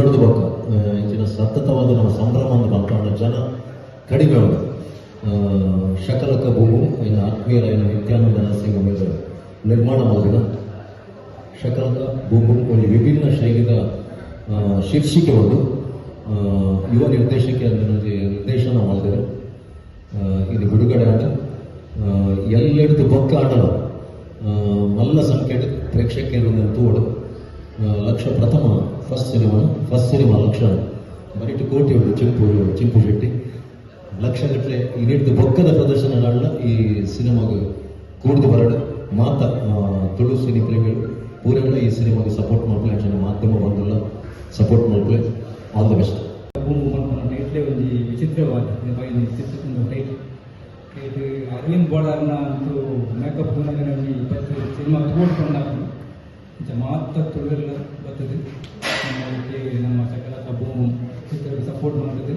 ವರ್ಷದ ಬೊಕ್ಕ ಇಂಚಿನ ಸತತವಾದ ನಮ್ಮ ಸಂಭ್ರಮ ಒಂದು ಬಂತಾಂಡ ಜನ ಕಡಿಮೆ ಉಂಡು. ಶಕಲಕ ಬೂಮು ಇನ್ನು ಆತ್ಮೀಯರಾಯಿನ ನಿತ್ಯಾನಂದ ನರಸಿಂಹ ಮೇರ್ ನಿರ್ಮಾಣ ಮಲ್ದಿನ ಶಕಲಕ ಬೂಮು ಒಂಜಿ ವಿಭಿನ್ನ ಶೈಲಿದ ಶೀರ್ಷಿಕೆ ಉಂಡು. ಯುವ ನಿರ್ದೇಶಕಿ ಒಂಜಿ ನಿರ್ದೇಶನ ಮಲ್ದೆರ್. ಇದು ಬಿಡುಗಡೆ ಆಂಡ್. ಎಲ್ಲೆಡ್ದು ಬೊಕ್ಕ ಆಂಡಲ ಮಲ್ಲ ಸಂಖ್ಯೆಡ್ ಪ್ರೇಕ್ಷಕೆರು ತೂವೊಡು. ಲಕ್ಷ ಪ್ರಥಮ first cinema, first cinema lakh ಬರಿಟ್ ಕೋಟಿ ಉಂಡು. ಚಿಂಪು ಚಿಂಪು ಶೆಟ್ಟಿ ಲಕ್ಷ ಗಟ್ಟಲೆ ಇನಿಡ್ದು ಬೊಕ್ಕದ ಪ್ರದರ್ಶನ ಈ ಸಿನಿಮಾಗ್ ಕೂಡ್ದು ಬರಡು. ಮಾತ ತುಳು ಸಿನಿ ಪ್ರೇಮಿಗಳು ಪೂರೆಲ್ಲ ಈ ಸಿನಿಮಾಗೆ ಸಪೋರ್ಟ್ ಮಲ್ಪುಲೆ. ಅಂಚನೆ ಮಾಧ್ಯಮ ಬಂಧುಲ ಸಪೋರ್ಟ್ ಮಲ್ಪುಲೆ. All the best. Boom ಮಲ್ಪುನ ಟೈಟ್ಲೇ ಒಂಜಿ ವಿಚಿತ್ರವಾದ ಚಿತ್ರ. ಟೈಟ್ ಟೈಟ್ ಅರವಿಂದ್ ಬೋಳಾರ್ನ ಅಂತೂ ಮೇಕಪ್ ತೂನಗನೆ ಒಂಜಿ 20 ಸಿನಿಮಾ ತೂಡ್ಕೊಂಡಾಪುಂಡು. ಇಂಚ ಮಾತ ತುಳುವೆಲ್ಲ ಬರ್ತದೆ ನಮ್ಮ ಒಟ್ಟಿಗೆ ನಮ್ಮ ಶಕಲಕ ಬೂಮ್ ಚಿತ್ರಕ್ಕೆ ಸಪೋರ್ಟ್ ಮಾಡ್ತದೆ.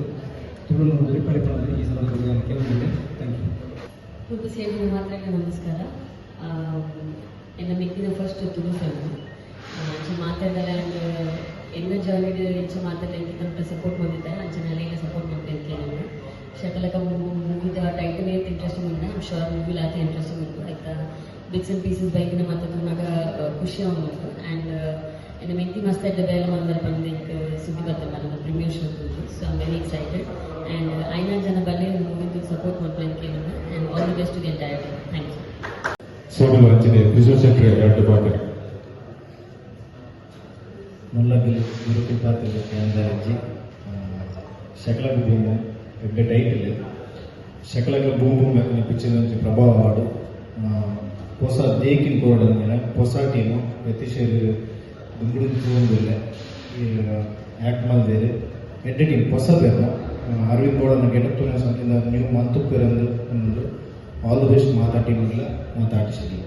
ತುಳುನು ಒಲಿಪಡೆ ಪಂದ್ ಈ ಸಂದರ್ಭದಲ್ಲಿ ನಾನು ಕೇಳೋದಿಲ್ಲ. Thank you. ತುಳು ಸೇರಿದ ಮಾತ್ರ ನಮಸ್ಕಾರ. ಎನ್ನ ಮೆಗ್ದಿನ ಫಸ್ಟ್ ತುಳು ಫಿಲ್ಮ್. ಅಂಚ ಮಾತಾಡಲ್ಲ ಆ್ಯಂಡ್ ಎನ್ನ ಜರ್ನಿಡ್ ಇಂಚ ಮಾತಾಡಲ್ಲ ಎಂಕ್ ಸಪೋರ್ಟ್ ಬಂದಿದ್ದಾರೆ. ಅಂಚ ನೆಲೆಗೆ ಸಪೋರ್ಟ್ ಮಾಡ್ಬೇಕು. ನಾನು ಶಕಲಕ ಮೂವಿದ ಟೈಟಲ್ ಏತ್ ಇಂಟ್ರೆಸ್ಟಿಂಗ್ ಉಂಡು, I'm sure movie ಆತೆ ಇಂಟ್ರೆಸ್ಟಿಂಗ್ ಉಂಟು. ಆಯ್ತಾ bits and pieces ಬೈಕಿನ ಮಾತ ತೂನಗ ಖುಷಿ ಉಂಟು. ಆ್ಯಂಡ್ ಎನ್ನ ಮೆಗ್ದಿ ಮಸ್ತ್ ಎಡ್ಡೆ ಬೇಲೆ ಮಂದಲ್ ಪಂದ್ ಎಂಕ್ ಸುದ್ದಿ ಬರ್ತದೆ ನನ್ನ ಪ್ರೀಮಿಯರ್ ಶೋ ಉಂಟು. So I'm very excited and ಐನಾರು ಜನ ಬಲ್ಲೆ ಮೂವಿದು ಸಪೋರ್ಟ್ ಮಾಡ್ಬೇಕು and all the best to the entire. Thank you. ಸೋಮಲ ಅಂಚನೆ ತ್ರಿಶೂರ್ ಶೆಟ್ಟಿ ಎರಡು ಪಾತ್ರ. ಮುಲ್ಲಬಿಲ್ ಗುರುಕೃಪಾತಿಲ್ ಕೇಂದ್ರಜ್ಜಿ. ಶಕಲಕ ಬೂಮು ಎಡ್ಡೆ ಟೈಟಲ್. ಶಕಲಕ ಬೂಮ್ ಬೂಮ್ ಲೆಕ್ಕನ ಪಿಕ್ಚರ್ ಒಂಜಿ ಪ್ರಭಾವ ಆಡು ಹೊಸ ದೇಕಿನ್ ಕೋಡಂದಿನ ಹೊಸ ಟೀಮು. ಯತೀಶೆರ್ ದುಂಬುಡು ತೂವೊಂದುಲ್ಲೆ, ಆ್ಯಕ್ಟ್ ಮಲ್ದೇರು. ಎಡ್ಡೆ ಟೀಮ್, ಹೊಸ ಬೇರ್ನ ಅರವಿಂದ್ ಬೋಳನ ಗೆಟಪ್ ತೂನ ಸಮಥಿಂಗ್ ನ್ಯೂ ಮಂತುಪ್ಪೆರಂದು ಉಂಡು. All the best ಮಾತಾ ಟೀಮ್ಲ, ಮಾತಾ ಆರ್ಟಿಸ್ಟ್ಗೆ.